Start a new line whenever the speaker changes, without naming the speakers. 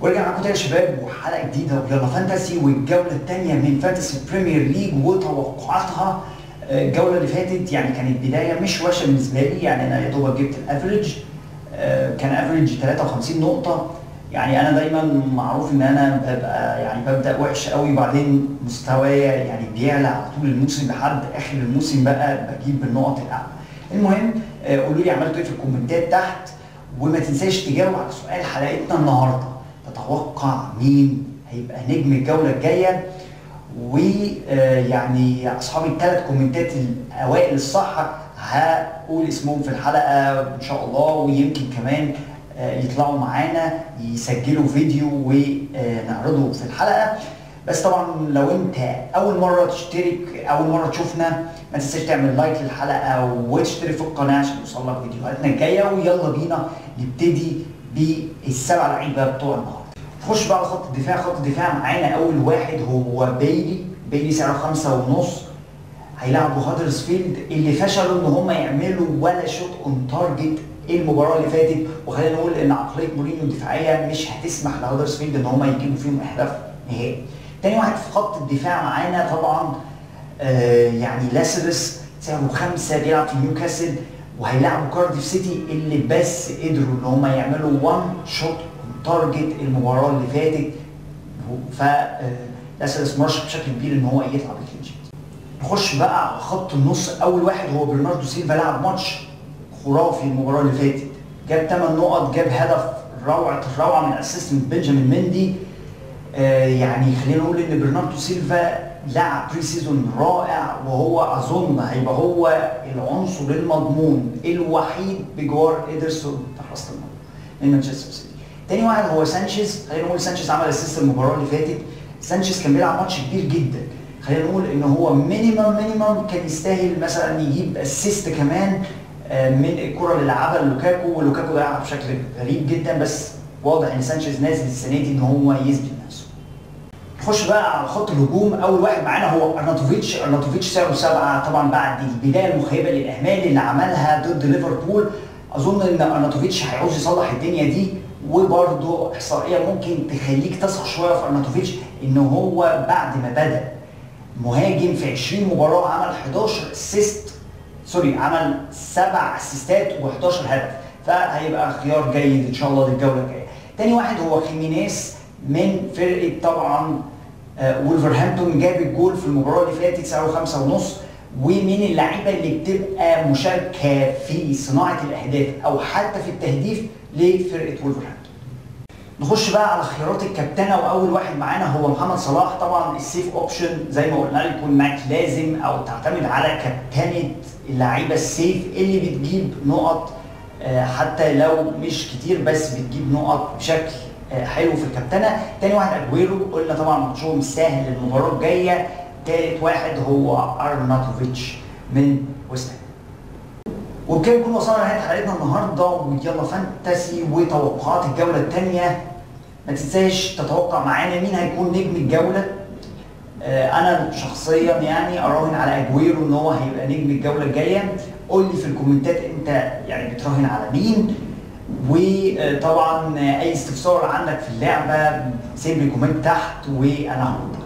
ورجع معاكم تاني يا شباب وحلقه جديدة ويلا Fantasy، والجوله الثانية من Fantasy Premier League وتوقعاتها. الجولة اللي فاتت يعني كانت بداية مش وحشة بالنسبة لي، يعني انا يا دوبك جبت ال average، كان average 53 نقطة. يعني انا دايما معروف ان انا ببقى يعني ببدا وحش قوي وبعدين مستوايا يعني بيعلى على طول الموسم لحد اخر الموسم بقى بجيب النقط الاعلى. المهم قولوا لي عملتوا ايه في الكومنتات تحت، وما تنساش تجاوب على سؤال حلقتنا النهارده، تتوقع مين هيبقى نجم الجولة الجاية؟ ويعني اصحاب الثلاث كومنتات الاوائل الصح هقول اسمهم في الحلقة ان شاء الله، ويمكن كمان يطلعوا معانا يسجلوا فيديو ونعرضه في الحلقة. بس طبعا لو انت اول مرة تشترك، اول مرة تشوفنا، ما تنساش تعمل like للحلقة وتشترك في القناة عشان يوصلك فيديوهاتنا الجاية. ويلا بينا نبتدي بالسبع لعيبة بتوع النهارده. نخش بقى على خط الدفاع. خط الدفاع معانا اول واحد هو بيلي. بيلي سعره 5.5، هيلعبوا هادرسفيلد اللي فشلوا ان هم يعملوا ولا shot on target المباراة اللي فاتت، وخلينا نقول ان عقلية مورينيو الدفاعية مش هتسمح لهادرسفيلد ان هم يجيبوا فيهم اهداف نهائي. تاني واحد في خط الدفاع معانا طبعا يعني لاسلس، سعره 5، بيلعب في نيوكاسل، وهيلعبوا كارديف سيتي اللي بس قدروا ان هم يعملوا 1 shot target المباراة اللي فاتت، ف لاسلس مرشح بشكل كبير ان هو يطلع ب clean sheet. نخش بقى على خط النص. اول واحد هو برناردو سيلفا، لعب ماتش خرافي المباراة اللي فاتت، جاب 8 نقط، جاب هدف روعه الروعة من assist من بنجامين مندي. يعني خلينا نقول ان برناردو سيلفا لعب pre-season رائع، وهو اظن هيبقى هو العنصر المضمون الوحيد بجوار ادرسون في حراسة المرمى من مانشستر سيتي. تاني واحد هو سانشيز. خلينا نقول سانشيز عمل assist المباراة اللي فاتت. سانشيز كان بيلعب ماتش كبير جدا، خلينا نقول ان هو minimum كان يستاهل مثلا يجيب assist كمان من الكره اللي لعبها لوكاكو، ولوكاكو ضيعها بشكل غريب جدا، بس واضح ان سانشيز نازل السنة دي ان هو يثبت نفسه. نخش بقى على خط الهجوم. اول واحد معانا هو ارناتوفيتش. ارناتوفيتش سعره 7، طبعا بعد البداية المخيبه للاهمال اللي عملها ضد ليفربول، اظن ان ارناتوفيتش هيعوز يصلح الدنيا دي. وبرده احصائية ممكن تخليك تثق شوية في ارناتوفيتش، ان هو بعد ما بدا مهاجم في 20 مباراة عمل 11 assist، sorry عمل 7 اسيستات و11 هدف، فهيبقى خيار جيد ان شاء الله للجوله الجاية. تاني واحد هو خيمينيز من فرقه طبعا وولفرهامبتون، جاب الجول في المباراة اللي فاتت، سعره 5.5، ومن اللعيبة اللي بتبقى مشاركة في صناعة الاهداف او حتى في التهديف لفرقة وولفرهامبتون. نخش بقى على خيارات الكابتنه، واول واحد معانا هو محمد صلاح. طبعا ال safe option زي ما قلنا لكم معاك لازم او تعتمد على كابتنه اللعيبة ال safe اللي بتجيب نقط، حتى لو مش كتير بس بتجيب نقط بشكل حلو في الكابتنه. تاني واحد اجويرو، قلنا طبعا ماتشهم سهل المباراة الجاية. تالت واحد هو ارناتوفيتش من ويست هام. وبكده نكون وصلنا لنهاية حلقتنا النهارده ويلا Fantasy وتوقعات الجولة الثانية. ما تنساش تتوقع معانا مين هيكون نجم الجولة. انا شخصيا يعني اراهن على اجويرو ان هو هيبقى نجم الجولة الجاية. قول لي في الكومنتات انت يعني بتراهن على مين، وطبعا اي استفسار عندك في اللعبة سيب لي comment تحت وانا هرد.